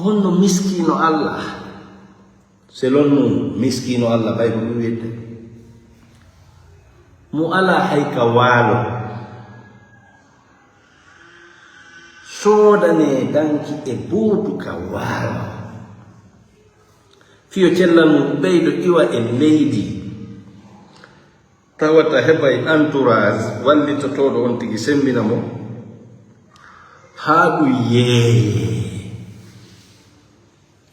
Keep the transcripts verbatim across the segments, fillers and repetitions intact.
Honno miskiino Allah? Selon mum, miskiino Allah ɓay ko ɗum wiyete. Mo alaa hay ka waalo. Soodanee danki e buutu ka waalo. Fiyo cellal mum ɓeydo iwa e leydi. Tawata heɓay entourage wallitotooɗo on tigi sembina mo. Haa ɗum yeeye.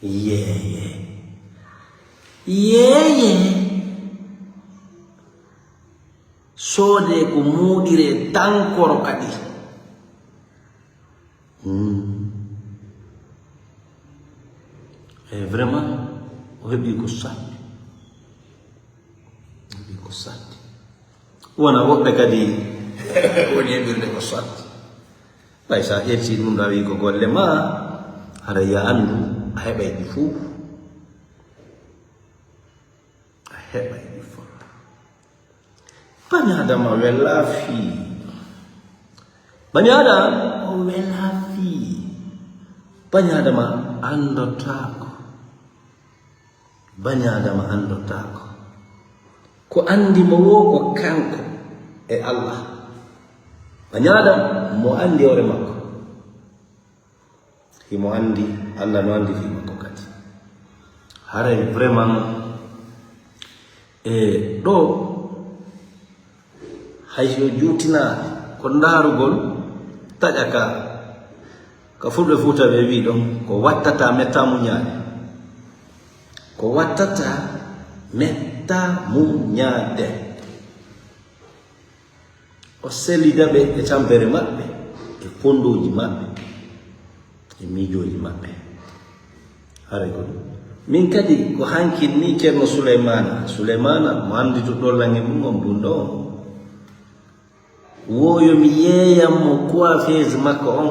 Yeeye. Yeeye. Soodee ko muuɗiree tankoro kadi. Hmm. E vraiment, o heɓi ko satti. O heɓi ko satti. Wona woɓɓe kadi woni heɓirde ko satti. Ɓay sa ƴetti ɗum ɗa wi ko golle ma, hara ya anndu a heɓay ɗi fuu. A heɓay ɗi fof. Bani Adama welaa fii. Bani Adama o welaa fii. Bani Adama anndotaako. Bani Adama anndotaako. Ko anndi mo woo ko kanko e Allah. Bani Adama mo anndi hoore makko. Himo anndi, Allah no anndi fii makko kadi. Haray vraiment, e ɗo, hay si o juutinaa ko ndaarugol taƴa ka, ka Fulɓe Fuuta ɓe wii ɗon, ko wattata metta muñaade. Ko wattata metta muñaade. O sellida ɓe e tampere maɓɓe, e ponndooji maɓɓe, e miijooji maɓɓe. Haray ko ɗum. Min kadi ko hankin ni Ceerno Suleymaana. Suleymaana, mo anndi to ɗollangel mum on bunɗo on. Wo yo mi yeeyan mo coiffeuse makko on.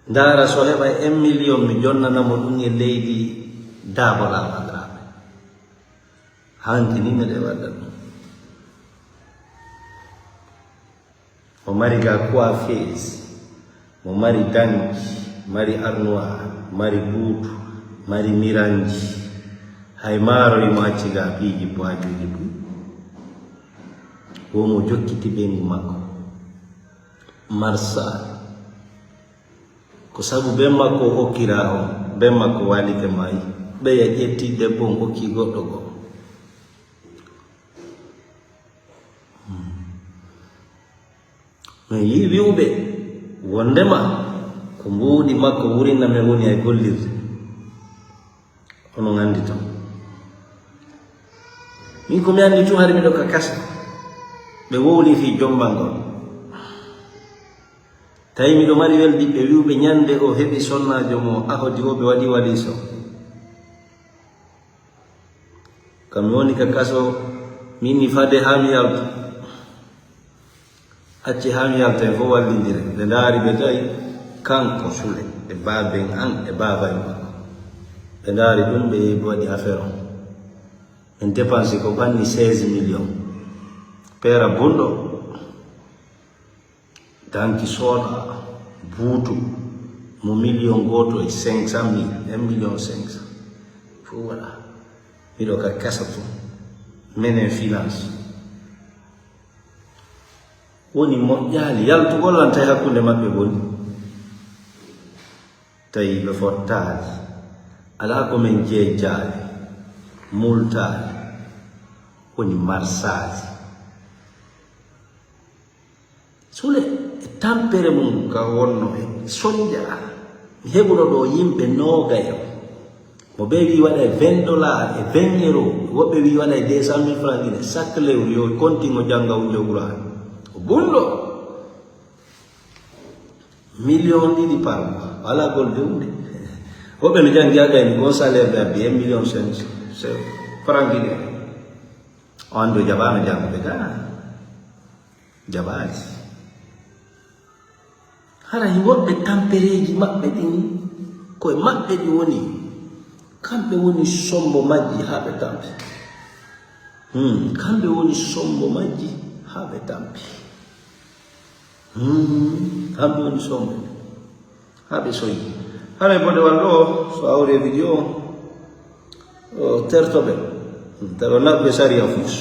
Ndaara so heɓa un million mi jonnana mo ɗum e leydi Daabo Laamandiraaɓe. Hanki ni miɗe wadda ɗum. Mo mari ga coiffeuse, mo mari danki, mari armoire, mari buutu, mari miranji. Hay maaro imo acci ga piiji poijuuji ɗum. Wo mo jokkiti ɓeyngu makko. Marsa. Ko sabu ben makko o okkira on, ben makko waalike maayi. Ɓeya ƴetti debbo on okki goɗɗo goo. Hmm. Mi yii wi'uɓe wondema ko mbuuɗi makko wurinna men woni e gollirde. Onon anndi ton. Min ko mi anndi tun hari miɗo ka kasa. Ɓe wowli fii jombangol. Tawi miɗo mari weldiɓɓe wi'uɓe ñande o heɓi sonnaajo mo ahodi o ɓe waɗi waliso. Kam mi woni ka kaso, min ni fade haa mi yaltu. Acce haa mi yalta en fof wallindire. Ɓe ndaari ɓe tawi kanko Sule e baaben an e baaba en makko. Ɓe ndaari ɗum ɓe yehi ɓe waɗi affaire on. Min dépense ko ɓanni seize millions. Peera bunɗo. Danki sooda buutu mo million gooto e cinq cent mille, un million cinq cent. Fof waɗa. Miɗo ka kasa tun. Menen finance. Woni moƴƴaali yaltugol lan tawi hakkunde maɓɓe boni. Tawi ɓe fottaali. Alaa ko men jeejjaali, multaali. Woni marsaaji. Sule e tampere mum ka wonno e sonja. Mi heɓuno ɗo yimɓe noogayo. Mo ɓe wi waɗa e vingt dollars e vingt euros. Woɓɓe wi waɗa e deux cent mille francs guinée chaque lewru yo kontin o jannga o jogura. O bunɗo. Million ɗiɗi par mois. Wala golde hunde. Woɓɓe no janngi a gayni bon salaire ɓe abbi un million cinq cent francs guinée. O anndi o jaɓaano janngude ga. Jaɓaali. Hara e woɓɓe tampereeji maɓɓe ɗin, ko e maɓɓe ɗi woni. Kamɓe woni sombo majji haa ɓe tampi. Hmm, kamɓe woni sombo majji haa ɓe tampi. Hmm, kamɓe woni sombo. Haa ɓe soyi. Haray bodewal ɗo, so a hawri e video o, o terto ɓe. Tawa naɓɓe sariya fus.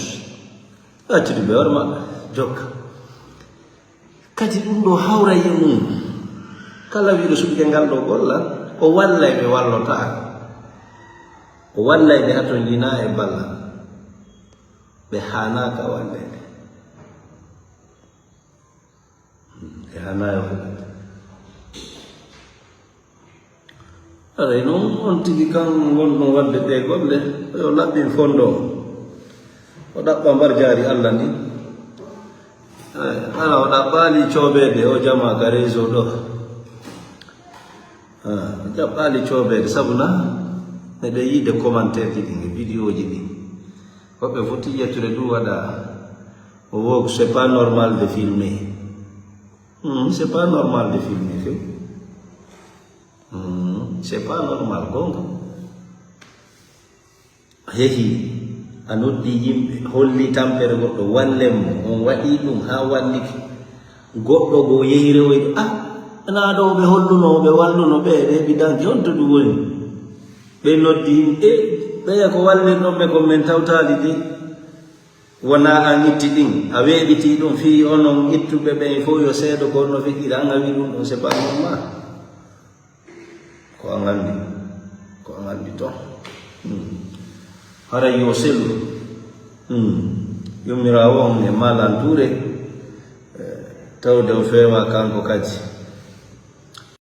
Accude ɓe hoore maɓɓe, jokka. Kadi ɗum ɗo hawray e mum. Kala wiiɗo suɓike ngal ɗo gollal, o wallay ɓe wallotaako. O wallay ɓe hato njina e ballal. Ɓe haanaaka walleede. Ɓe haanaaka walleede. Aray noon, on tigi kan wonɗon waɗde ɗee golle, yo laɓɓin fondo o. O ɗaɓɓa mbar jaari Alla ndin. Eh, hara o ɗaɓɓaali coobeede o jama ka réseau ɗo. Ah, o ɗaɓɓaali coobeede, sabu na meɗen yiide commentaire ji ɗin e vidéo ji ɗin. Woɓɓe foti ƴettude ɗum waɗa, o wo, c'est pas normal de filmer. Hmm, c'est pas normal de filmer, few. Hmm, c'est pas normal, goonga. Hehi, a noddi yimɓe, holli tampere goɗɗo, wallen mo. On waɗi ɗum haa wallike. Goɗɗo goo yehi rewoyi, ah, anaa ɗo ɓe holluno, ɓe walluno, ɓe, ɓe heɓi danki, honto ɗum woni? Ɓe noddi yimɓe, ɓeya ko wallirɗon ɓe kon, men tawtaali de. Wonaa an itti ɗin, a weeɓitii ɗum fii onon ittuɓe ɓen fow yo seedo ko no feƴƴira, an a wii ɗum ɗon, c'est pas normal. Ko an anndi, ko an anndi ton. Hmm. Haray yo selu. Hmm. Yummiraawo on e maalantuure, eh, tawde o feewaa kanko kadi.